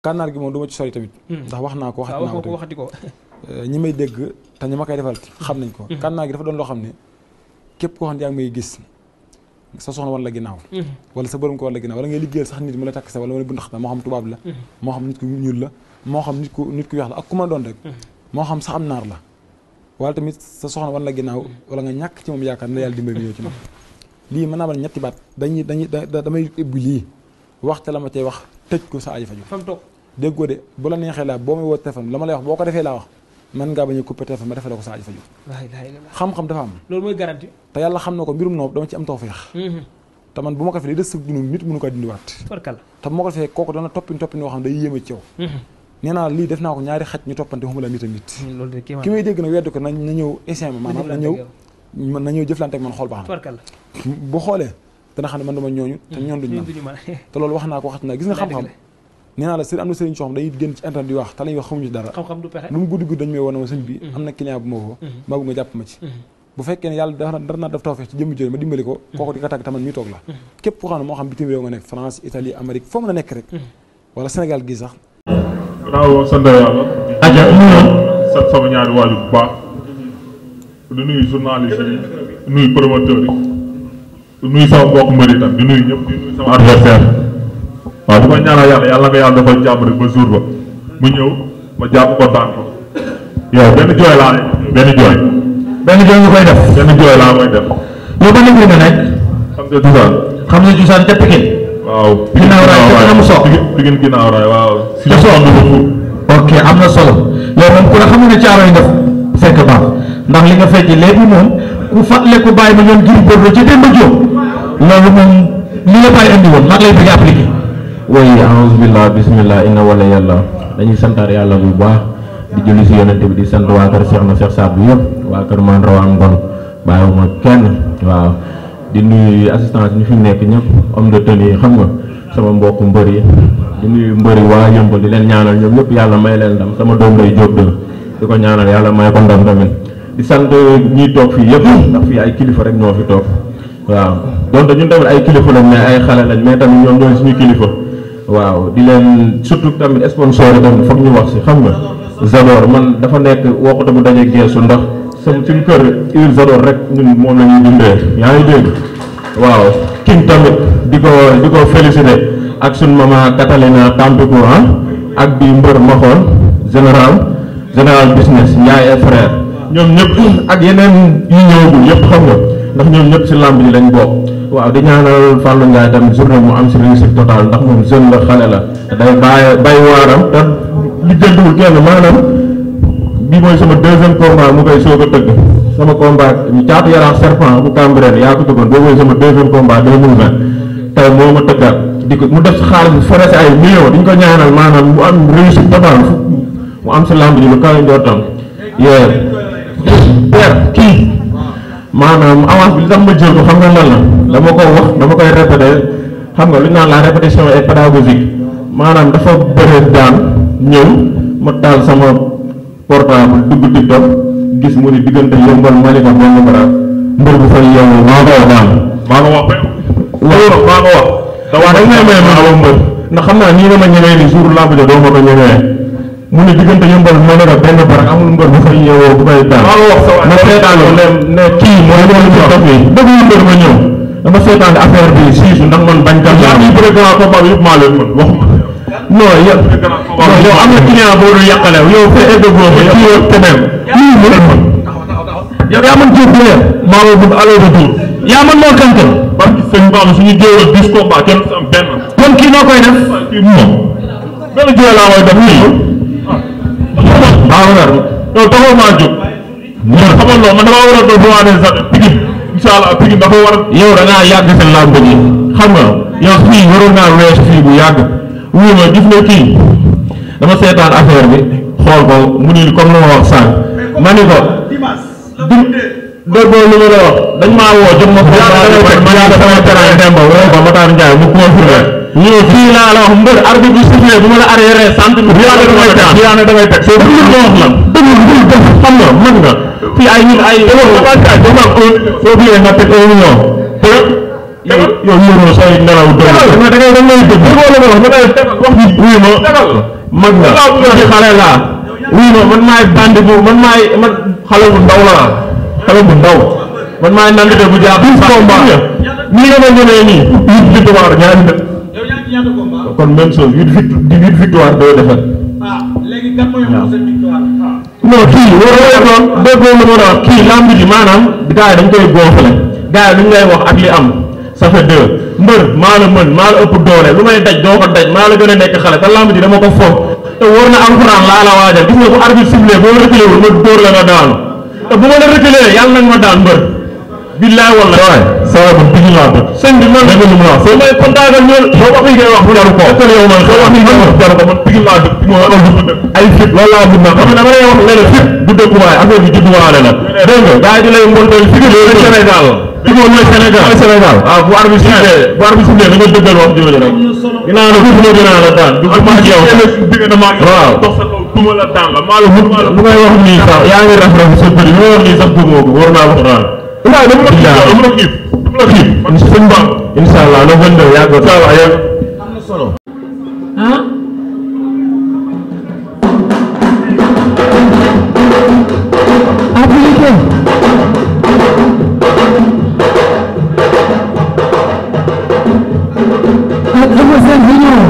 kànnaar gi moom du ma ci sori tamit. ndax wax naa ko waxati ko ñi may dégg te ñi ma koy defal xam nañ ko. kànnaar gi dafa doon loo xam ne képp koo xam ne yaa ngi may gis sa soxna war la ginnaaw. wala sa borom ko war la ginnaaw wala ngay liggéeyal sax nit mu la takk sa wala bu ndax moo xam tubaab la. moo xam nit ku ñuul la moo xam nit ku weex la ak ku ma doon rek. moo xam sax am naar la wala tamit sa soxna war la ginnaaw wala nga ñàkk ci moom yaakaar na yàlla dimbali ñëw ci moom. lii mën naa ma ñetti baat damay ubbi lii waxte la ma cay wax tëj ko sa aajo faju fam toog déggoo de bu la neexee laa boo may woo téléphone la ma lay wax boo ko defee laa wax mën ngaa bañ a coupé téléphone ma defee la ko sa aajo faju xam-xam dafa am loolu mooy garanti te yàlla xam na ko mbirum noob dama ci am tawfeex te man bu ma ko defee li des sa dund nit mënu ko dindiwaat te bu ma ko defee kooku dana toppin yoo xam ne day yéeme ci yow nee naa lii def naa ko ñaari xaj ñu toppante waxuma la nit ak nit ki may dégg na weddi ko na ñëw essai ma maanaam na ñëw jëflante ak man xool baax na bu xoolee dana xam ne man dama ñooñu te ñoon duñu man te loolu wax naa ko waxat naa gis nga xam-xam nee naa la sëriñ am na sëriñ soo xam dañuy génn ci internet di wax te lañuy wax xamuñu ci dara xam-xam du pexe lu mu guddi guddi dañu may woon ma sëñ bi am na client bu ma ko maa bëgg nga jàpp ma ci bu fekkee ne yàlla dara naa def tawfeex ci jëmm jooju ma dimbali ko kooku di ko tàgg taman mii toog la képp koo xam ne moo xam bitim réew nga nekk France Italie Amérique foo mën a nekk rek wala Sénégal gii sax waaw sant yàlla aja sant sama ñaari waaju bu baax di nuyu journaliste yi di nuyu promoteur yi di nuyu sama mbokk mbëri tam di nuyu ñëpp di nuyu sama adversaire waaw bu ma ñaanal yàlla nga yàlla defal jàmm rek ba jour ba mu ñëw ma jàpp ko daan ko yow benn jooy nga koy def benn jooy laa koy def yow ba nekk nga nekk xam nga Jusaan ca Pikine waaw ginnaaw raay te mu soog Pikine ginnaaw raay waaw si te soog ok am na solo yow moom ku la xam ne caaro yi def fekk baax ndax li nga fekk léegi moom ku fàttale ko bàyyi ma ñoom Gris Bordeaux ci Demba Diop loolu moom li la bàyyi andi woon maa ngi lay bëgg appliqué woy aousubillah bismillah inna wala yàlla dañuy santaar yàlla bu baax di julli si yonente bi di sant waa kër Cheikh na Cheikh Saad bu yëpp waa kër man rawaan ngon bàyyiwuma kenn waaw di nuyu assistance ñu fi nekk ñëpp homme de tenue xam nga sama mbokk mbër yi di nuyu mbëri waa yëmbal di leen ñaanal ñoom ñëpp yàlla may leen ndam sama doom day jóob dëgg di ko ñaanal yàlla may ko ndam tamit di sant ñiy toog fii yëpp ndax fii ay kilifa rek ñoo fi toog waaw donte ñun tamit ay kilifa lañ mais ay xale lañ mais tamit ñoom ñooy suñu kilifa waaw di leen surtout tamit sponsor yi tamit foog ñu wax si xam nga Zador man dafa nekk waxtu bu daje geesu ndax suñu kër huile Zador rek ñun moom la ñuy dundee yaa ngi dégg waaw king tamit di ko féliciter ak suñ mama Catalina Tampico ak bi mbër ma xool général business Ndiaye et frère ñoom ñëpp ak yeneen yu ñëwagul yëpp xam nga ndax ñoom ñëpp si lamb ji lañ bokk waaw di ñaanal Fallou Ndiaye tamit journée mu am si réussite totale ndax moom jeune la xale la day bay waaram te li jënduwul kenn maanaam bii mooy sama deuxième combat mu koy soog a tëgg sama combat Caatu Yaraax serpent bu Cambérène yaa ko tëggoon boobu mooy sama deuxième combat 2020 tey moo ma tëggaat di ko mu def si xaalis bi forese ay millions diñ ko ñaanal maanaam mu am réussite totale mu am si lamb ji lu kawe njortam yee per kii maanaam avance bi li tax ma jël ko xam nga lan la dama ko wax dama koy répété xam nga lu ñu naan la répétition est pédagogique maanaam dafa bëre daan ñëw ma taal sama portable dugg TikTok gis mu ni diggante yëmbal Malika benn bara mbër bu fay yeewu maa ko wax daan maa ko wax waaw dañ may may maa mbër ndax xam naa nii nga ma ñëwee ni jour lamb ja doo ma ko ñëwee mu ne diggante yëmbal Malika benn bara amul mbër bu fay yeewoo bu koy daan ma seetaan ne kii mooy loolu TikTok yi dëgg mbër ma ñëw dama seetaan affaire bi siisu ndax man bañ kan yaa ngi bëre grand combat bi yëpp maa leen mën wax non yow am na client boo dul yàqale yow fee egg boobu kii yow keneen lii mu leen mën yow yaa mën jóg leer maa ngi mun aller retour yaa mën moo kankan parce que sëñ Ba suñu jéewal 10 combat kenn am benn kon kii noo koy def kii moom benn jéewal laa koy def nii maa ngi war yow taxaw maa jóg xamal loo man damaa war a doon roi des arènes Pikine incha allah Pikine dafa war a yow da ngaa yàgg seen làmb ji xam nga yow fii waroon naa weesu fii bu yàgg wuyu ma gis nga kii dama seetaan affaire bi xool ko mu ni comme lu ma wax sànq ma ni ko déggoo li ma la wax dañ maa woo jot ma ko ma yaa sama terrain Demba woo ko Matar Ndiaye mu confirmé ñëw fii laa la wax mbër arbitre bi sifflé bu ma la arrière centre bi yaa ne da ngay teg soo dëgg la wax la dëgg def xam nga mën nga fii ay nit ay soo biyee nga teg 1 million yow yoroo say nelaw doy da ngay dëgg wax ji wuy ma mag nga ci xale laa wuy ma man maay bandi bu man xale bu ndaw laa xale bu ndaw man maay nandite bu jaar combat nii nga ma ñëwee nii 8 victoire ñaari dëkk kon même chose 8 victoire doo defal non kii waroo doon déggoo lu ma wax kii lamb ji maanaam gars yi dañ koy gonfler gars yi lu ñu lay wax ak li am ça fait 2 mbër maa la mën maa la ëpp doole lu may daj doo ko daj maa la gën a nekk xale te lamb ji dama ko foog te war na alxuraan laa la waajal gis nga bu arbitre sifflé boo reculé wul ma dóor la nga daanu te bu ma la reculé yàlla nag ma daan mbër billaay wala waay saa bu digg laa bëgg sëñ bi man dama lu ma wax soo may kontaagal ñool soo wax ngay wax bu jaru ko te yow man soo wax ni man jaru ko man digg laa dëkk mo ay fit loolu laa bëgg na xam dama lay wax ne la fit du dëkk waay affaire bi judduwaale la dégg nga gars yi di lay mbontal fi nga Sénégal fi nga mooy Sénégal waaw bu arbitre sifflé da nga dëggal wax jooju rek dinaa la fi ma dinaa la daan du ma ak yow waaw dox sa kaw duma la daan la maa la lu ngay wax nii sax yaa ngi raf raf sa bëri lu wax nii sax bëggoo ko war naa wax daan waaw dama la xiif sëñ Ba incha allah le 22 yàgg am na solo appliqué ak Emerson Junior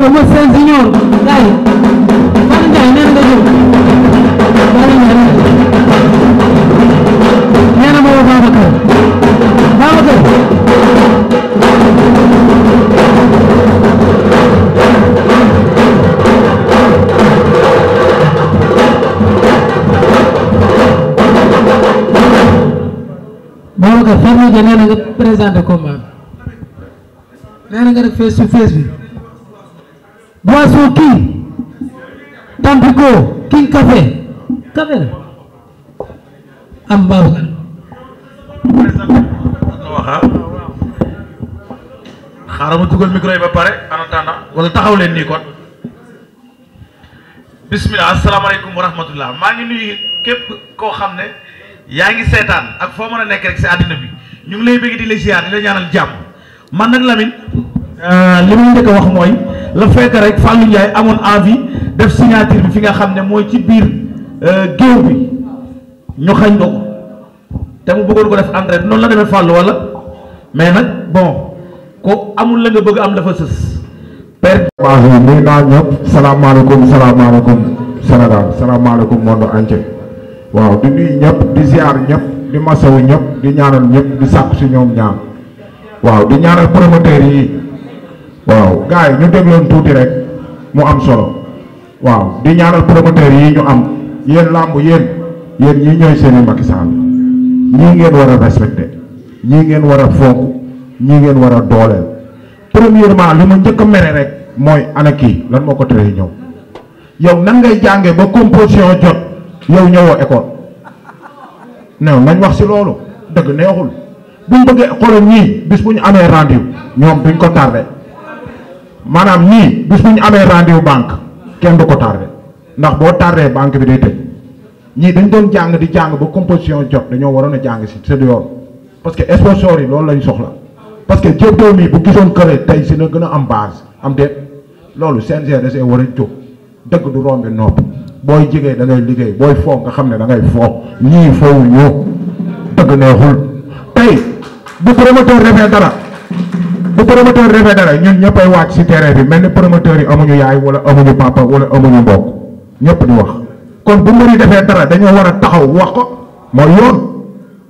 Emerson Junior kay Fallou Ndiaye nee na nga jóg Fallou Ndiaye nee na ma woo Babacar Fallou Ndiaye nee na nga présenté combat nee na nga def face to face bi boisson kii Tampico King Café la am Babacar xaaral ma dugal micro yi ba pare en attendant wala taxaw leen nii kon bismillah asalaamaaleykum wa rahmatullah maa ngi nuyu képp koo xam ne yaa ngi seetaan ak foo mën a nekk rek si àddina bi ñu ngi lay bëgg di la ziar di la ñaanal jàmm man nag Lamine li muy njëkk a wax mooy la fekk rek Fallou Ndiaye amoon envie def signature bi fi nga xam ne mooy ci biir géew bi ñu xañ ko te mu bëggoon ko def entrée noonu la demee Fallou wala mais nag bon ko amul la nga bëgg am dafa sës père baax yi nuyu naa ñëpp salaamaaleykum Sénégal salaamaaleykum monde entier waaw di nuyu ñëpp di ziar ñëpp di masawu ñëpp di ñaanal ñëpp di sàkku si ñoom ñaan waaw di ñaanal promoteurs yi waaw gars yi ñu dégloon tuuti rek mu am solo waaw di ñaanal promoteurs yi ñu am yéen làmb yéen ñii ñooy seeni Macky Sall ñii ngeen war a respecté ñii ngeen war a fonk ñii ngeen war a dooleel premièrement li ma njëkk a mere rek mooy ana kii lan moo ko teree ñëw yow nan ngay jàngee ba composition jot yow ñëwoo école non nañ wax si loolu dëgg neexul buñ bëggee xoolal ñii bis bu ñu amee rendez-vous ñoom duñ ko tardé maanaam ñii bis bu ñu amee rendez-vous banque kenn du ko tardé ndax boo tardé banque bi day tëj ñii dañ doon jàng di jàng ba composition jot dañoo waroon a jàng si c'est yoon parce que sponsors yi loolu lañ soxla parce que jëppoo mi bu gisoon këre tey si na gën a am base am déet loolu CNG da see war a jóg dëgg du rombi nopp booy jigee da ngay liggéey booy foog nga xam ne da ngay foog ñii foofu ñu dëgg neexul tey bu promoteur defee dara ñun ñëppay wàcc si terrain bi mel ni promoteur yi amuñu yaay wala amuñu papa wala amuñu mbokk ñëpp di wax kon bu mbir yi defee dara dañoo war a taxaw wax ko mooy yoon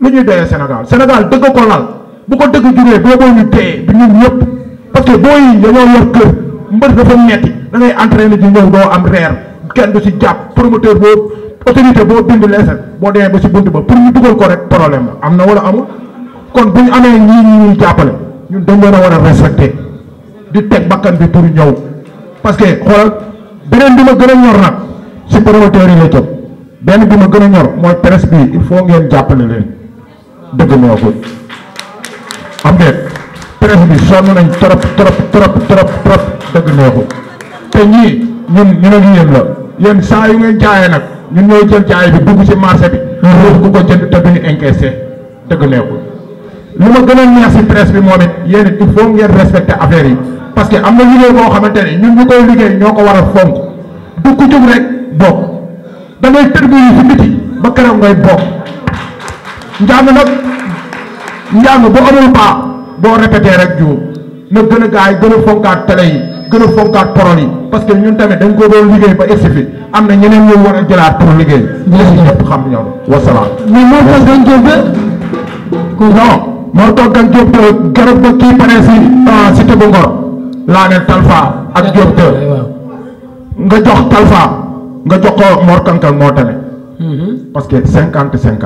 lu ñuy doyee Sénégal dëgg ko lal bu ko dëgg jugee booboo ñu téye bi ñun ñëpp parce que boo yi dañoo yor kër mbër dafa metti da ngay entraîné ji ñëw doo am reer kenn du si jàpp promoteur boo autorité boo bind leesal boo demee ba si bunt ba pour ñu dugal ko rek problème la am na wala amul kon bu ñu amee ñii ñuy jàppale ñun dañ leen a war a respecté di teg bakkan bi pour ñëw parce que xoolal beneen bi ma gën a ñor nag si promoteur yi la jëm benn bi ma gën a ñor mooy presse bi il faut ngeen jàppale leen dëgg moo ko am ngeen presse bi sonn nañ trop dëgg neexul te ñii ñun ak yéen la yéen saa yu ngeen jaayee nag ñun ñooy jël jaay bi dugg ci marché bi loolu ku ko jënd te duñu encaissé dëgg neexul li ma gën a neex si presse bi moom it yéen it il faut ngeen respecté affaire yi parce que am na liggéey boo xamante ne ñun ñu koy liggéey ñoo ko war a fonk du ku jóg rek bokk da ngay tërbi yi si biti ba keroog ngay bokk njàng nag njàng bu amul paa boo répété rek juum na gën a gaay gën a fonkaat télé yi gën a fonkaat parole yi parce que ñun tamit dañ ko doon liggéey ba egsi fi am na ñeneen ñu war a jëlaat pour liggéey léegi ñëpp xam ñoom wasalaam mais moo tax dañ jóg non moo toog gan Diop de garab ba kii pare si cité bu Ngor laa ne Talfa ak Diop de nga jox Talfa nga jox ko Mor Kankang moo tane parce que 50-50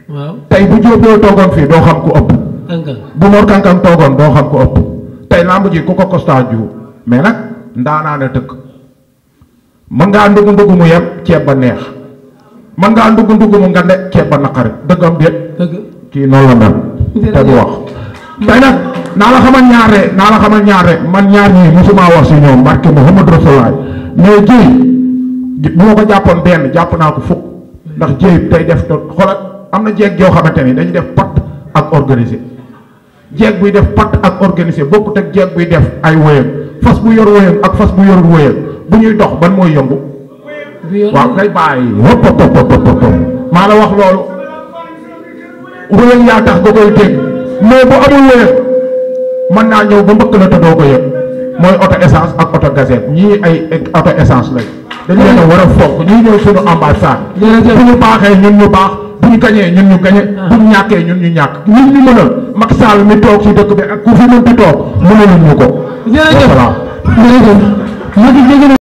la tey bu Diop de toogoon fii doo xam ku ëpp bu Mor Kankang toogoon doo xam ku ëpp tey lamb ji ku ko constat jiw mais nag ndaanaa ne dëkk mën ngaa ndugg mu yem ceeb ba neex mën ngaa ndugg mu ngande ceeb ba naqari dëggam déet kii noonu la mel te du wax tey nag naa la xamal ñaare man ñaar ñii musuma wax si ñoom barke Muhammad Rasulullah mais jéy bu ma ko jàppoon benn jàpp naa ko fukk ndax jéy tey def xoolal am na jeeg yoo xamante ni dañuy def pat ak organisé jeeg buy def pat ak organisé bokkut ak jeeg buy def ay wóyam fas bu yor wóyam ak fas bu yorul wóyam bu ñuy dox ban mooy yëngu waaw ngay bàyyi hop maa la wax loolu wóyam yaa tax nga koy dégg mais bu amul wóyam mën naa ñëw ba mbëkk la te doo ko yëg mooy auto essence ak auto gazette ñii ay auto essence lañ dañ leen a war a fonk ñuy ñëw suñu ambassade bu ñu baaxee ñun ñu baax bu ñu gañee ñun ñu gañe bu ñu ñàkkee ñun ñu ñàkk ñun ñu mënal Macky Sall mi toog si dëkk bi ak ku fi mënti toog mënaluñ ñu ko. jërëjëf